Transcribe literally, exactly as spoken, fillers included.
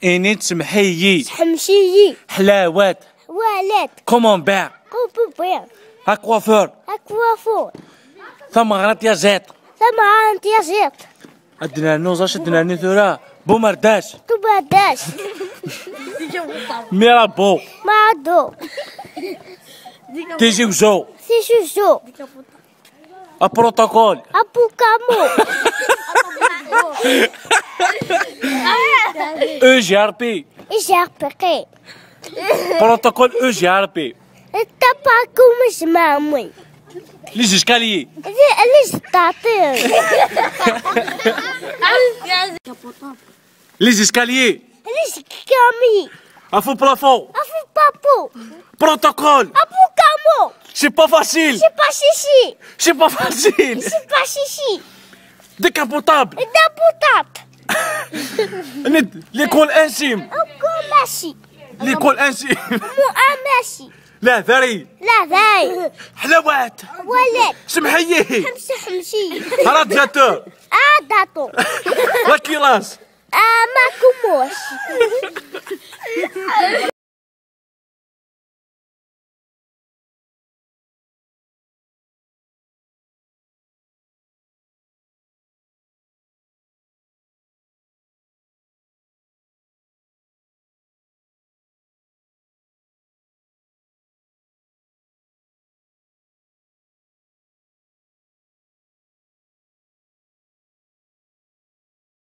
Ini-d: "Semḥ-iyi." Seḥmec-iyi. Ḥlawat. Walat. Kumumbiṛ. Kumumbiṛ. Akwafur. Akwafur. Tameɣra n tyaziḍt. Tameɣra n tyaziḍt. Ad d-nernu, ẓac ad d-nernu tura. Bumerdac. Bumerdac. Mirabeau. Mirabeau. Tizi Uzzu. Tizi Uzzu. Apuṛuṭukul. Apukamo. E G R P. E G R P. Protocole E G R P. Tapakum zmamwi. Les escaliers. Les statues. Les escaliers. Les escaliers. Afu plafond. Afu papu. Protocole. Apukamo. C'est pas facile. C'est pas chichi. C'est pas facile. C'est pas chichi. Décapotable. Décapotable. L'école intime. L'école intime. Mu amasi. La veille. La veille. حلوات. Walat. سمحية. حمسي حمسي. Radiateur. Adato. La cuirasse. Amakumos.